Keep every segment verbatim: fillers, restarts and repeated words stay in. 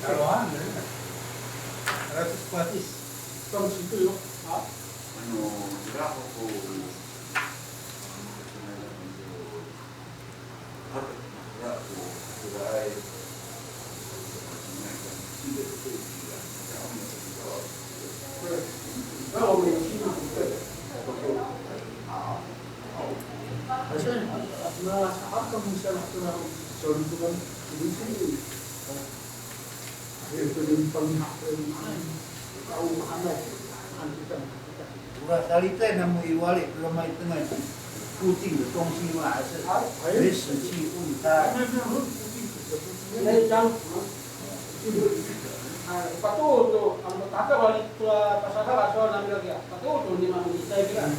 Kaloan, eh. Ratus patis. Tong situ yo. Ha? Ano, ira ko ko. Ora salitay namo i Wali, ora maitengay, 固定的东西嘛，还是没死气，问他。 Pato'or to, ano, tata'ak wali to, a, pasasala sowal nami laki, a. Pato'or to, nima mo icay kira.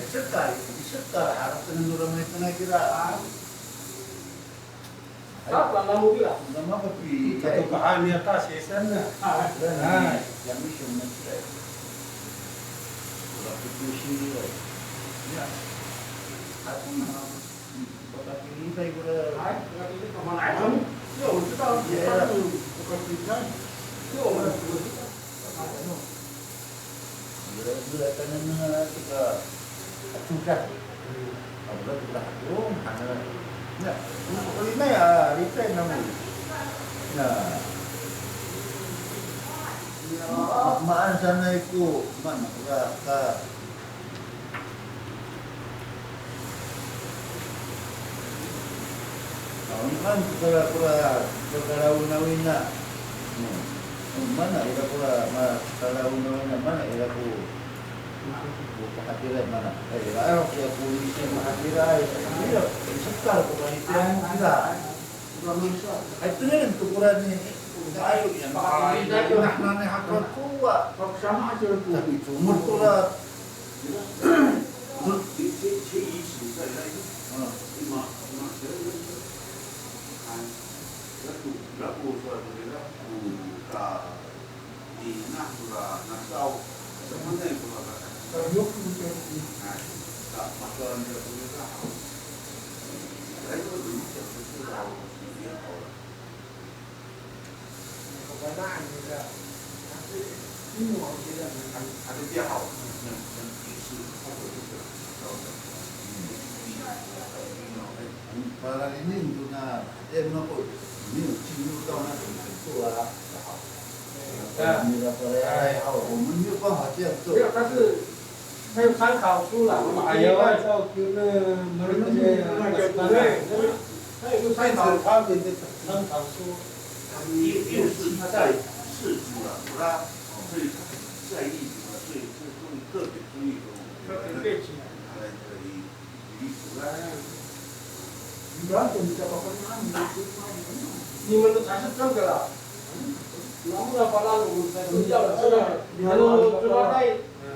Sekay, sekay, harap tengen ora maitengay kira, a. Sapa namo kira? Namo kapi. Katokahan niya ta, sesan na. Hay. Hay. Yami siya na sila. Wala ko to sila. Ya. Ako na. Bakakilitay ko na. Hay, bakakilitay. Mana ay kamo? Yo, kita. Ya. Bakakilitay. Yo, mana kamo? Ano? Ira, ira, tanan na tika, acuda. Acuda tika hato, hana. Na, limay a, limay namo. Na. Ma-, maan sanay ko, maan, ira, ka. Aw, maan ko kala, kora, kora kalawinawina. Hmm. Mana ira kora, ma-, kalawinawina, mana ira ko, ko pahatira, mana. Eh, ira, ay, ko, ko, ko pahatira, ay, ira, sekal ko pahatira, ira. Ay, tengilen to kora ni, ayo, yan, ah, ira, ira, nani, haka, kowa. Tapi, cumod kora. Palalining to na, eh, mako, 没有进入到那种程度啊。Nira palay, ay, haw, 我们没有办法这样做。没有，但是 还有参考书啦，我们可以看。哎呦，照顾那，那个，对，那个，他有个参考，他有个参考书。因为是在事主了，不然，哦，所以他很在意什么，所以是注意，特别注意什么，特别对其他人可以举例出来。你们的才是真的啦。 Namo na palang, sa, 要的，这个，然后就说，哎，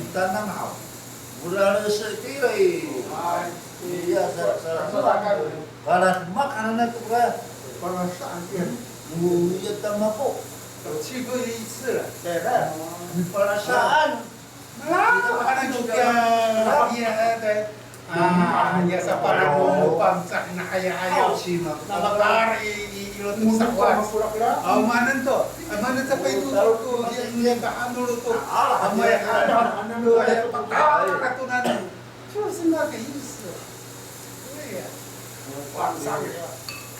mitanam haw. Ora lese' kira i. Iya, sa, sa, sa. Palademak hananay to kora. Palasaan kira. O, iya, tama ko. 去过一次了。对，对。Palasaan. Malaw, ano to kiya, iya, tay. A, iya, sapalano, Pangcah na aya, aya. Aw, cima. Napakar i, i, ilo to sa'owac. A, maanen to. A, maanen sa pa ito to, iya, iya, ka ano to. A, iya, ano, ano, ano, pakar, ano, ano. 就是那个意思。对呀，晚上呀，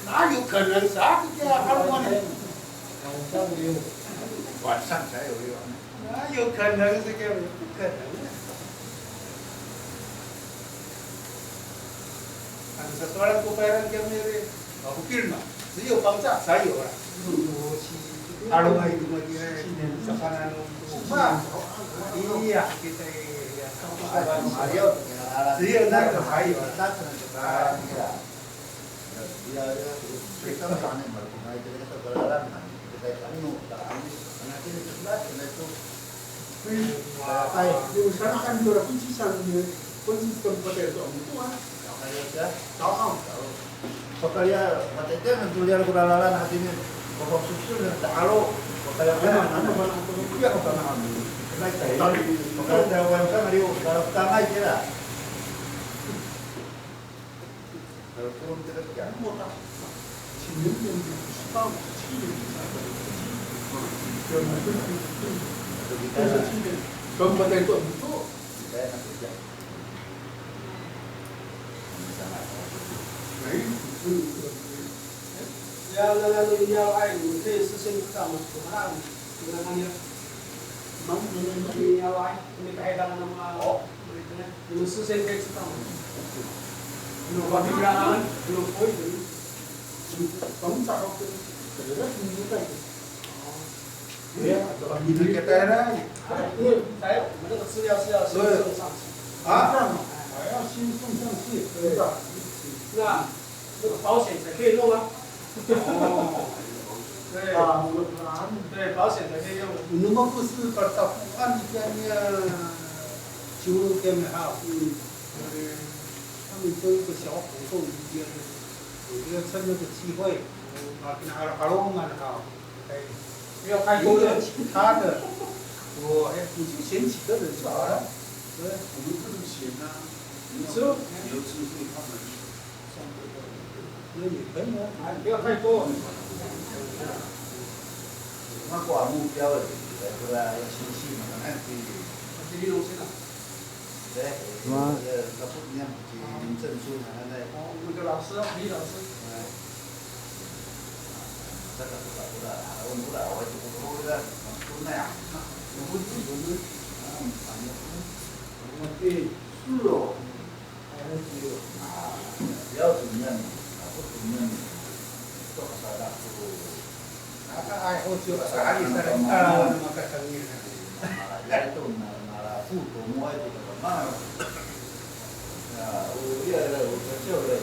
哪有可能啥都这样，还有吗？晚上才有用。哪有可能这个？不可能的。Ano sa toran ko Payrang kiyami ri, a, o Pilma, 只有 Pangcah 才有啦。Ano ay, ano ay, sa panano, ma, iya, kita, iya. 只有那个才有啦。Ay, ay, yung sana kan dora kunci sang, kunci tempat itu, itu, ah. Tahu. Pakaya, matete, nantulian ko lalan, hatini, pokok susun, ta'alo, pakaya, ano, ano, ano, iya, ko sana, ano. Kenai, tayo. Pakaya, tayo, wayang sang, aliw, kalau tangay, kira. 要，要，要，要，哎，你可以事先知道吗？怎么样？怎么样？你要来，你拍档那么，哦。 你们事先可以知道吗？有关于啊，有可以的。因为还有我们那个资料是要先送上去。啊？这样啊，还要先送上去，对吧？那那个保险才可以弄啊。哦，对，啊，对，保险才可以用。Ano mako sa, paltafoan i, kaniya ciwlo kami haw. 嗯。他们做一个小活动，我觉得趁这个机会，啊，跟他好好玩好。 哎，不要太多了。有一个其他的，我，哎，你就选几个人就好了。对。我们不能选啊，你说，你要智慧他们。那也可以啊。哎，不要太多。那个目标的，来，过来，要清晰嘛，那可以。第一路线啊。 对，那，那不一样，是民政处的那个。哦，那个老师啊，李老师。哎。是哦。哎，不要怎么样，啊，不怎么样，做啥的，不 Aka ay ho ciyo, aka ay sa, a, makasangil. Malaya to, ma-, malafo to, mo ay to, ma-, ya, o, iya, o, kaciyaw, o,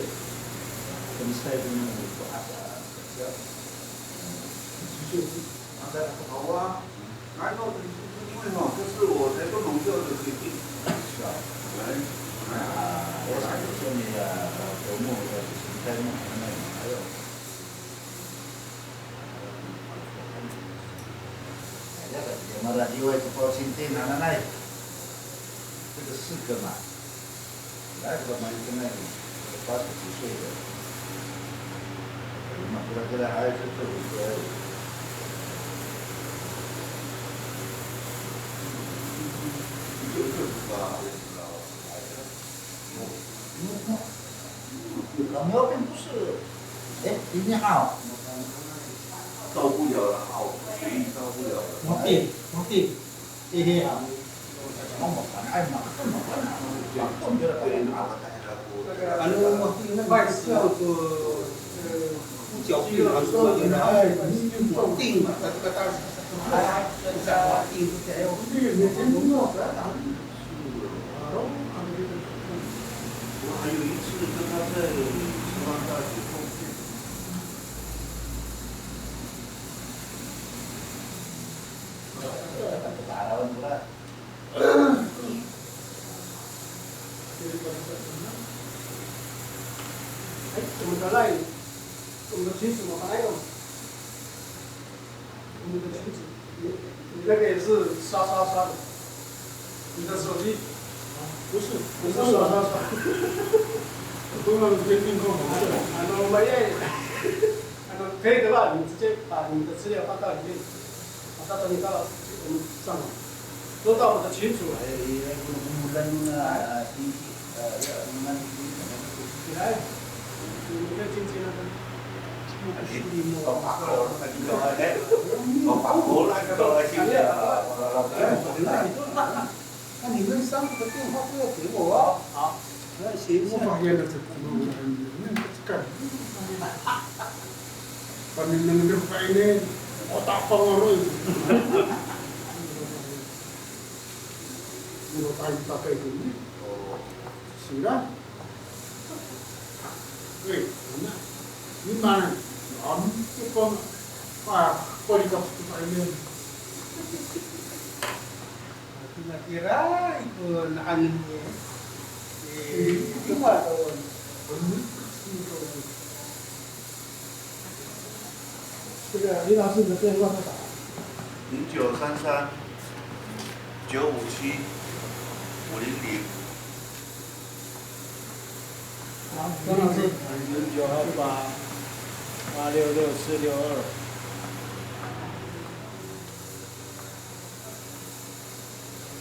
kamisay to, o, aka, kaciyaw. Mata ko hawa, ano, 因为哈，这是我台东农教的决定。是啊。哎，哎。啊，我想说你啊，周末要去新开幕，那还有 Maladiway to ko sinti nananay. 这个四个嘛，来，我们现在八十几岁了，我们回来还是做一个而已。就是吧，我也不知道。 Kami o ken 不是，哎，你好。到不了了，好，到不了了。Mati, mati. Hehe, ha. Ano mati, 那个叫做，呃，猪脚病还是什么的，哎，病嘛，他这个大，哎，这个病。 我还有一次跟他在师范大学碰面。哎，怎么的啦？我们的群主怎么还有？ 我们的群主，你，你那个也是刷刷刷的，你的手机。不是，不是刷刷刷。我们决定过后。啊，那我们也，啊，那可以的话，你直接把你的资料放到里面，啊，到时候你到我们上网，都到我们的群组。哎，哎，哎，我们，我们来弄啊，啊，经济。 那你们三个的电话都要给我啊。好，好。那行，我发现了这个，那个干，把你们那个反应，我打翻了。我打一大概给你。 Sira. Wi, na. Iman, am, ipon, pa, poli ka sa ini. Kira, ipon, ano niya. Eh, lima taon. Lima taon. 这个李老师的电话在打。零九三三九五七五零零。好，张老师。零九二八八六六四六二。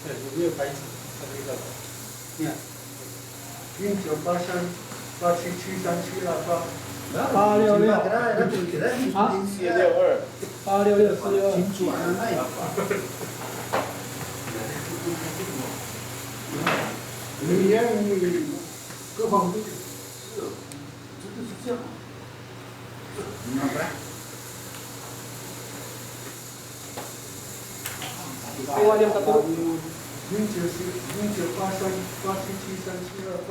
对，有没有白纸？看那个。你看。 零九八三八七七三七二八。八六六。啊？四六二。八六六四六二。各方面。是，真的是这样。 零九四，零九八三八七七三七二八。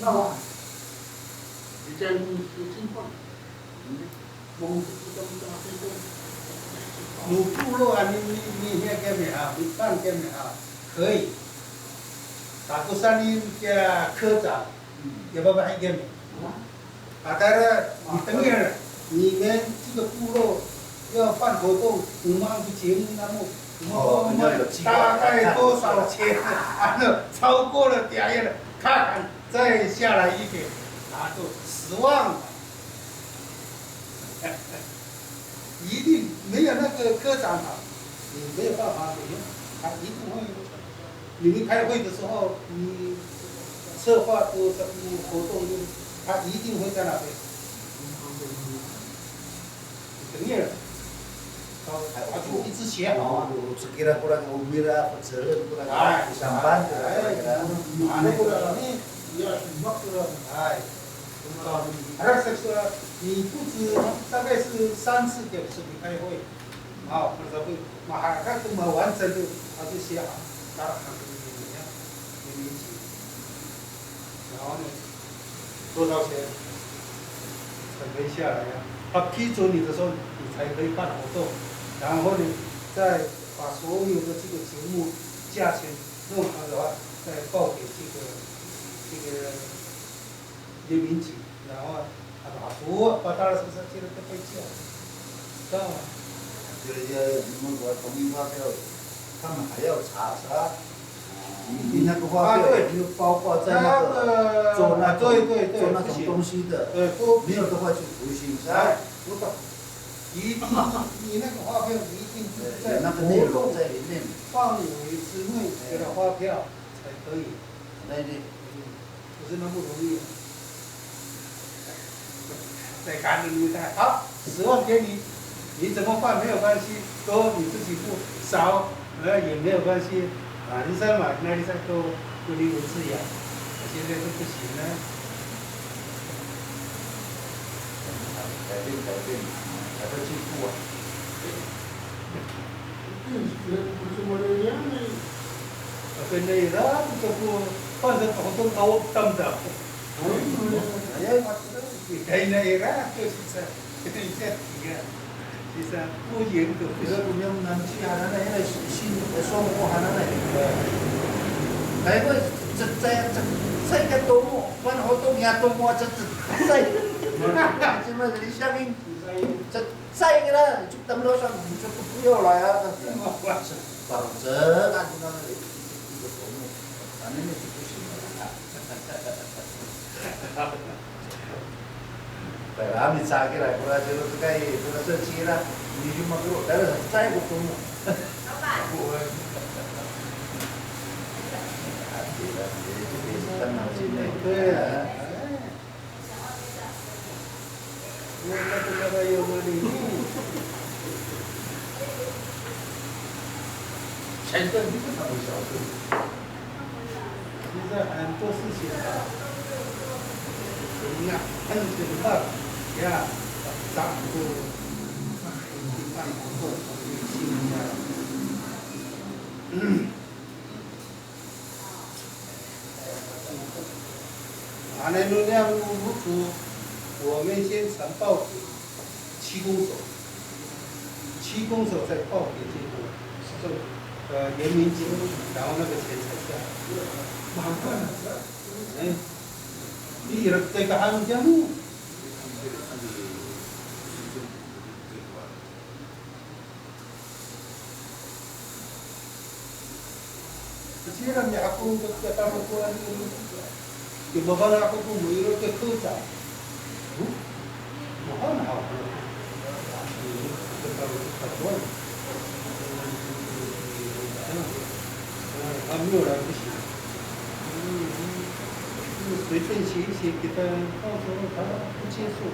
那你这样有情况，你们这个这个这个 No 部落 a, ni, ni, ni hiya kiyami haw, ni pan kiyami haw, 可以. Takosanin kiya 科长, ya fafahi kiyami. A, tayra, ni tengil, ni, 你们这个部落要办活动，我们按个节目那么，我们，哦，我们大概多少钱？啊，那超过了，点了，看看，再下来一点，啊，就十万了。 一定没有那个科长好，你没有办法怎样，他一定会。你们开会的时候，你策划多少活动，他一定会在那边。你等于了，他就一直写好啊。 哎，哎，那个，你要去 哎， 啊，那个，你布置大概是三四点的时候开会，啊，或者会，马上开始嘛，完成就，他就写好，打好，然后呢，多少钱，准备下来呀，他批准你的时候，你才可以办活动，然后呢，再把所有的这个节目价钱弄好的话，再报给这个，这个 人民警，然后啊，把说，把大家说这个都被叫，知道吗？这个你们给我统一发票，他们还要查查。你那个发票有没有包括在那个做那种，对对对，做那种东西的，不行。对，不，没有的话就徒刑，是吧？哎，不懂。一定，你那个发票一定是在那个内容在里面。范围之内的发票才可以。那你嗯，不是那么容易啊。再看你看，好，十万给你，你怎么办没有关系，多你自己付，少呃也没有关系。啊，你再买，那你再多，不离文字呀，现在都不行了。改变，改变，改变进步啊。 Kasi nira, ito ko, pansa to, to, tawag tamdaw. Ay, ay, ay, ay, nira, to, sisa, sisa, sisa, sisa, 不严格，不是。Ira ko niyam nanci hananay, ira sin, songko hananay. Ay, ko, cecay, cecay ka tomo, pan ho to, niya tomo, cecay. Cima, dari siyangin, cecay kira, cuk tamdaw sa, cuk ko puyo la ya, ta. Parang cecay, kan, ko na, ira ko tomo. Ano ni, cuk ko sino. Tayra, micakira, kora ciro cekay, kora cecira, niyam a koro, tayra, cecay ko tomo. Tayra, 现在很多事情啊，很麻烦呀，长不，办不过，心呀。Hananay no niyam, 我们先呈报给区公所，区公所再报给这个市政，呃，原民局，然后那个钱才下来。麻烦了，哎，你有这个案件吗？ Kecira mi ako ko tatalokowan iro. Kimafana' ako ko moiro to ko ca. Hm? Mafana' ako. Tatalokowan. Kami ora ko si. 随便写一写给他，到时候他不接受，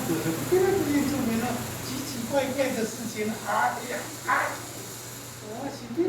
我说这个原住民呢，奇奇怪怪的事情，哎呀，哎，我随便